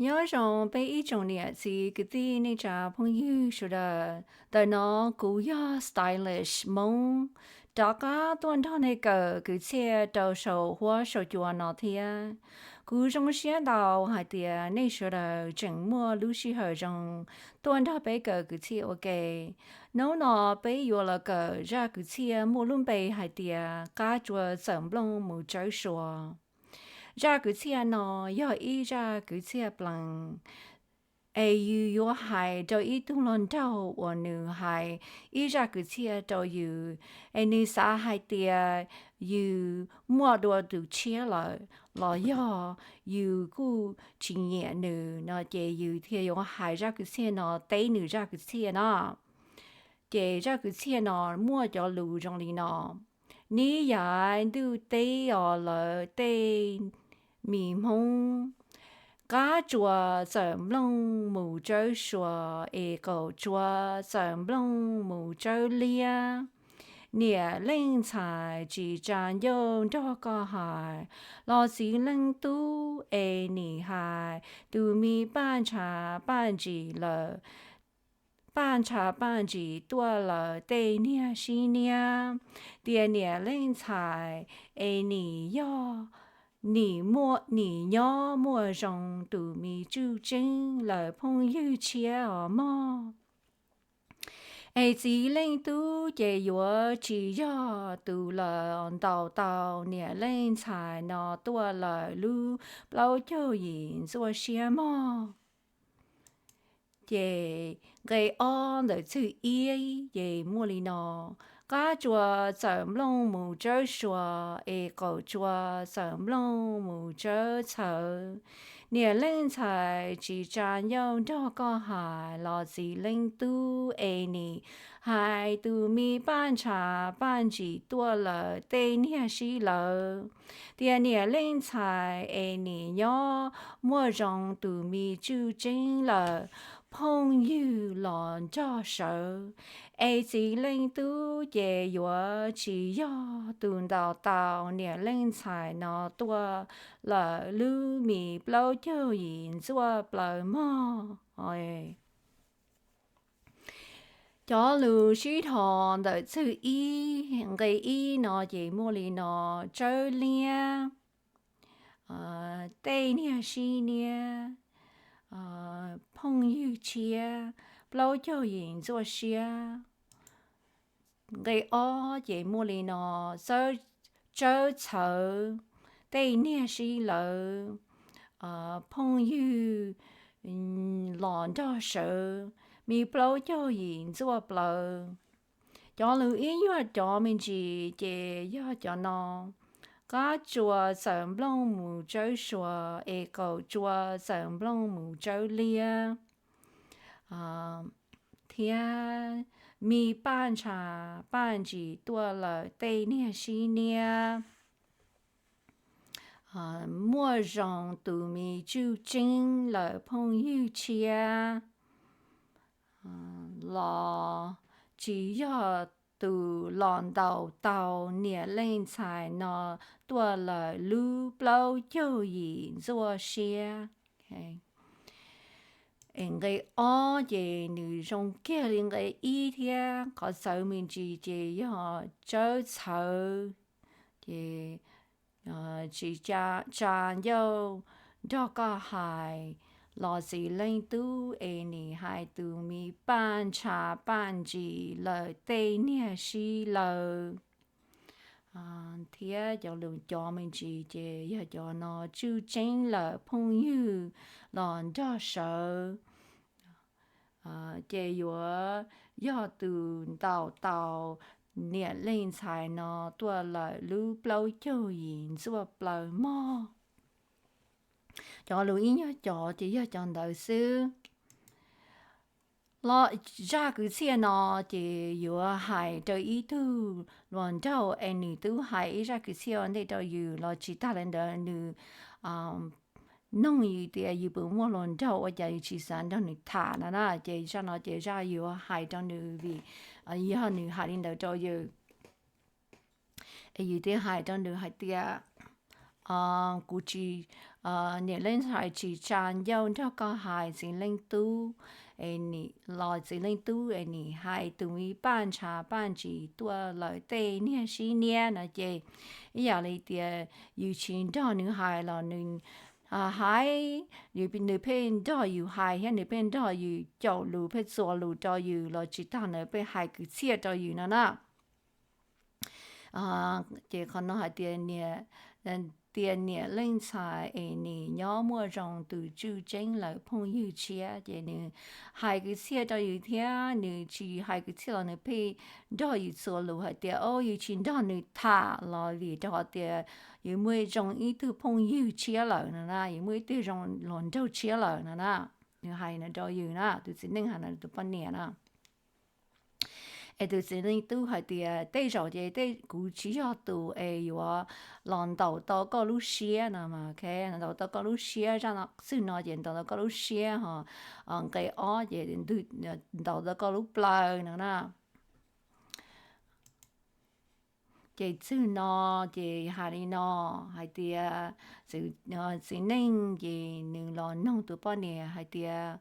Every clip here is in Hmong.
Nyob zoo peb ib tsoom niam txiv kwv tij neej tsa phooj ywg sawv daws. Ntawm no kuv yog Stylish Hmoob rov qab tuaj nrog nej kawm kwv txhiaj rau saum huab saum cua no thiab. Kuv zoo siab ntau hais tias nej sawv daws tseem muaj lub sij hawm zoo tuaj nrog peb kawm kwv txhiaj ua ke. Hnub no peb yuav los kawm zaj kwv txhiaj muaj lub npe hais tias Qab Tsua Txawm Nplooj Mus Tsawb Sua. Zaj kwv txhiaj no yog ib zaj kwv txhiaj plees, es yus yuav hais rau ib tug hluas nraug uas nws hais ib zaj kwv txhiaj rau yus, es nws xav hais tias yus muaj dua tus tshiab lawm los yog yus kuj tsis nyiam nws no ces yus thiaj yuav hais zaj kwv txhiaj no teb nws zaj kwv txhiaj no. Ces zaj kwv txhiaj no muaj cov lus zoo li no: Nib yav ntuj teb os lawv tej mi Hmoob, qab tsua txawm nplooj mus tsawb sua, es qaum tsua txawm nplooj mus tsawb liab. Niam leej ntxhais tsis tsa ncauj nrog koj hais, los txiv leej tub es nim hais tus me paj ntsha paj ntsis lawm, paj ntsha paj ntsis tuaj lawm tej niag sib niab, tias niam leej ntxhais es nim yog, nim muaj, nim nyob muaj zoo tus me tsuj tseeb lawm phooj ywg tshiab os mog. Es txiv leej tub ces yuav tsis yog tus los ntaus tau niam leej ntxhais no tuaj lawm lub plaub caug yim ntxuaj siab mog. Ces nqe ob ntawm txwg ib ces muaj li no: Qab tsua txawm nplooj mus tsawb sua, es qaum tsua txawm nplooj mus tsawb txhawv. Niam leej ntxhais tsis tsa ncauj nrog koj hais, los txiv leej tub es nim hais tus me paj ntsha paj ntsis tuaj lawm tej niag sib lawv, tias niam leej ntxhais es nim nyob muaj zoo tus me tsuj tseeb lawm phooj ywg los nrog sawv. Es txiv leej tub ces yuav tsis yog tus ntaus tau niam leej ntxhais no tuaj lawm lub me plaub caug yim ntxuaj plaws mog. Cov lus sib dhos ntawm txwg ib, nqe ib no ces muaj li no: tsawb liab, tej niag sib niab, phooj ywg tshiab, plaub caug yim ntxuaj siab. Nqe ob ces muaj li no: tsawb txhawv, tej niag sib lawv, phooj ywg los nrog sawv, me plaub caug yim ntxuaj plaws. Cov lus ib nyuag cov me ntsis ces yog cov no: qab tsua txawm nplooj mus tsawb sua, es qaum tsua txawm nplooj mus tsawb liab, thiab me paj ntsha paj ntsis tuaj lawm tej niag sib niab, muaj zoo tus me tsuj tseeb lawm phooj ywg tshiab, los tsis yog tus los ntaus tau niam leej ntxhais no tuaj lawm lub plaub caug yim ntxuaj siab. Es nqe ob ces nws zoo kiag li nqe ib thiab, qhov txawv me ntsis ces yog tsawb txhawv, ces tsis tsa ncauj nrog koj hais, los txiv leej tub es nim hais tus me paj ntsha paj ntsis lawm tej niag sib lawv. Thiab cov lus cov me ntsis ces yog cov no: tsuj tseeb lawm phooj ywg los nrog sawv, ces yuav yog tus ntaus tau niam leej ntxhais no tuaj lawm lub plaub caug yim ntxuaj plaws mog. Cov lus ib nyuag cov ces yog cov ntawd xwb. Los zaj kwv txhiaj no ces yuav hais rau ib tug hluas nraug es nws twb hais ib zaj kwv txhiaj ua ntej rau yus los tsis tag li ntawd nws noog yus tias yus puas muaj hluas nraug ua cas yus tsis xav nrog nws tham no na. Ces zaj no ces zaj yuav hais rau nws vim yog nws hais li ntawd rau yus. Es yus thiaj hais rau nws hais tias, kuv tsis, niam leej ntxhais tsis tsa ncauj nrog koj hais txiv leej tub, es nim los txiv leej tub es nim hais tus me paj ntsha paj ntsis tuaj lawm tej niag sib niab no ces ib yam li tias yus tsis nrog nws hais los nws hais, nws pheej nrog yus hais thiab nws pheej nrog yus caum lus pheej txuas lus rau yus los tsis tag nws pheej hais kwv txhiaj rau yus no na. Ces qhov no hais tias, tias niam leej ntxhais es nim nyob muaj zoo tus tswj tseeb lawm phooj ywg tshiab ces nws hais kwv txhiaj rau yus thiab nws tsis hais kwv txhiaj los nws pheej nrog yus txuas lus hais tias o yus tsis nrog nws tham los vim rau qhov tias yus muaj zoo ib tug phooj ywg tshiab lawm no na, yus muaj ib tug zoo hluas nraug tshiab lawm no na. Nws hais no rau yus na, tus txiv neej hais no tus poj niam na. Es tus txiv neej tub hais tias tej zaum ces tej kuv tsis yog tus es yuav los ntaus tau koj lub siab no, ntaus tau koj lub siab zaj txwg no ces ntaus tau koj lub siab ho nqe ob ces ntaus tau koj lub plawv no na. Ces txwg no ces hais li no hais tias txiv neej ces nws los noog tus poj niam hais tias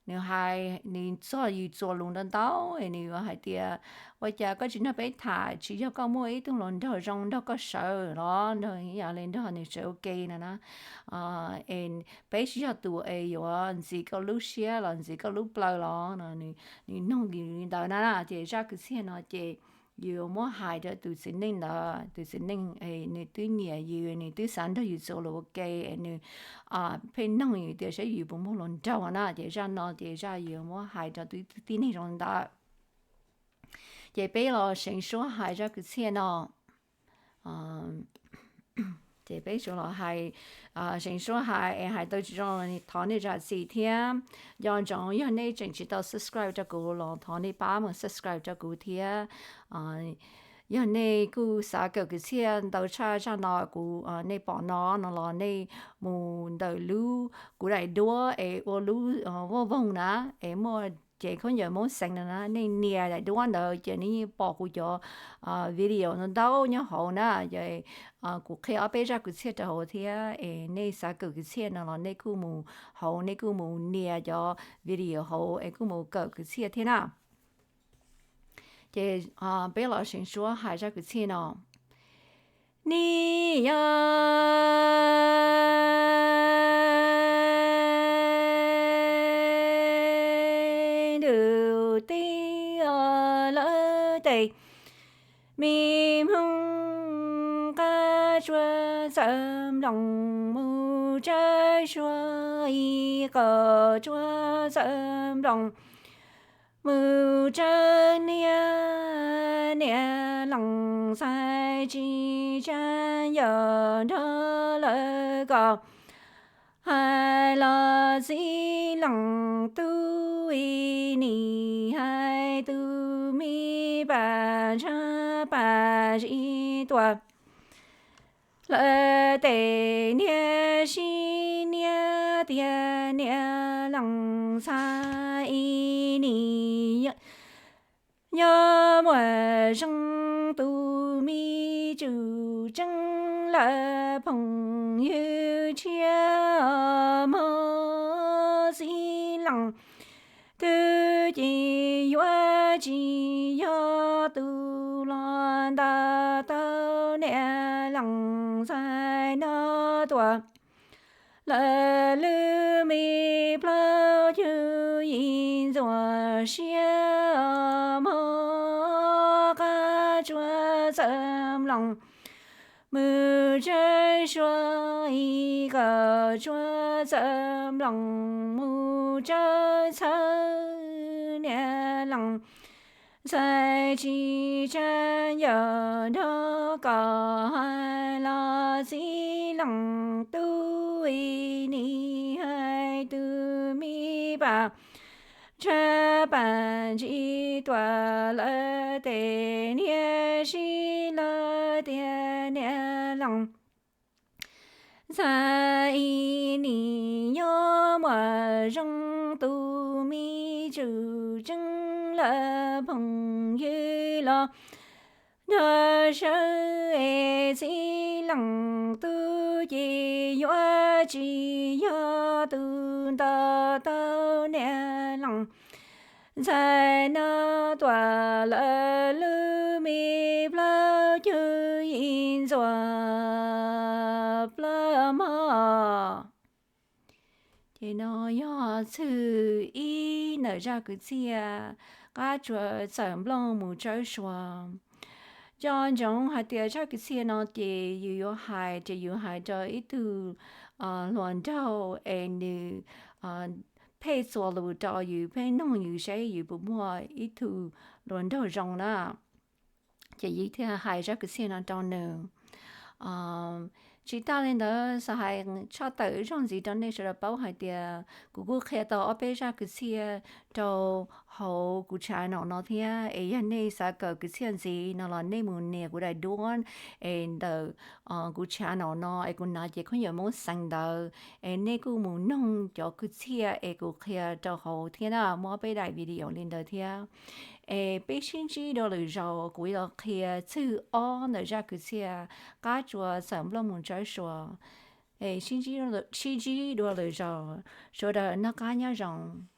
nws hais nws txog yus txuas lus ntau ntau es nws yuav hais tias ua cas koj tsis nrog peb tham, tsis yog koj muaj ib tug hluas nraug zoo nrog koj sawv los nrog yam li nrog nws sawv ua ke no na. Es peb tsis yog tus es yuav ntxiv koj lub siab los ntxiv koj lub plawv los no, nws noog li ntawd na. Ces zaj kwv txhiaj no ces yus muab hais rau tus txiv neej ntawd, tus txiv neej nws twb nyiam yus, nws twb xav nrog yus txuas lus ua ke, nws pheej noog yus tias saib yus puas muaj hluas nraug na. Ces zaj no ces zaj yuav muab hais rau tus tib neeg zoo ntawd. Ces peb los seev suab hais zaj kwv txhiaj no. Ces peb suav los hais, seev suab hais es hais tau tsis zoo thov nej zam txim thiab. Nco ntsoov yog nej tseem tsis tau subscribe rau kuv los thov nej pab mus subscribe rau kuv thiab. Yog nej kuj xav kawm kwv txhiaj ntau tshaj zaj no kuv, nej pom no no los nej mus ntawm lub kuv daim duab es ua lub voj voog na, es muaj cev khaub ncaws Hmoob xeev no na, nej nias daim duab ntawd ces nej yeej pom kuv cov video ntau ntau nyob hauv na. Ces kuv qhia ob peb zaj kwv txhiaj rau hauv thiab es nej xav kawm kwv txhiaj no los nej kuj mus hauv, nej kuj mus nias cov video hauv es kuj mus kawm kwv txhiaj thiab na. Ces peb los seev suab hais zaj kwv txhiaj no. Nim yog ntuj teb lawv tes, me Hmoob qab tsuas txawm nploos mus tsawb suab ib qho tsuas txawm nploos mus tsawb niam, niam leej ntxhais tsis tsa yam nrog lawv kos. Hais los txiv leej tub ib nim hais tus me pam ntshab pam zib tuaj lawv tes niam sib niab tias niam leej ntxhais ib nim nyob muaj zoo tus me tswv tseeb lawm phooj ywg tshiab mog. Txiv leej tub ces yuav tsis yog tus los ntaus tau niam leej ntxhais no tuaj lawm. Lub me plaub cug yim ntxuav siab mog, qab tsuas txawm nploos mus tsawb suab ib qho tsuas txawm nploos mus tsawb txhawb niam leej ntxhais tsis tsa yam nrog kos. Hais los txiv leej tub ib nim hais tus me pam ntshab pam ntsis tuaj lawv tes niam sib lawv tias niam leej ntxhais ib nim nyob muaj zoo tus me tswv tseeb lawm phooj ywg los nrog sawv es txiv leej tub ces yuav tsis yog tus nto tau niam leej ntxhais no tuaj lawm lub me plaub cug yim ntxuaj plaub mog. Ces no yog txwg ib ntawm zaj kwv txhiaj Qab Tsuas Txawm Nplooj Mus Tsawb Suas. Nco ntsoov hais tias zaj kwv txhiaj no ces yus yuav hais ces yus hais rau ib tug hluas nraug es nws pheej txuas lus rau yus, pheej noog yus seb yus puas muaj ib tug hluas nraug zoo na. Ces yus thiaj hais zaj kwv txhiaj no rau nws. Tsis tas li ntawd, xav hais tshaj tawm zog ntxiv rau nej sawv daws paub hais tias kuv kuj qhia tau ob peb zaj kwv txhiaj rau hauv kuv channel no thiab. Es yog nej xav kawm kwv txhiaj ntxiv no los nej mus nias kuv daim duab es ntawm kuv channel no es kuv hnav cev khaub ncaws Moob Xeev ntawd, es nej kuj mus noog cov kwv txhiaj es kuv qhia rau hauv thiab na, muaj ob peb daim video li ntawd thiab. Es peb sib ntsib dua lwm zaus, kuv yuav los qhia txwg ob ntawm zaj kwv txhiaj Qab Tsuas Txawm Nplooj Mus Tsawb Suas. Sib ntsib dua lwm zaus, sawv daws noj qab nyob zoo.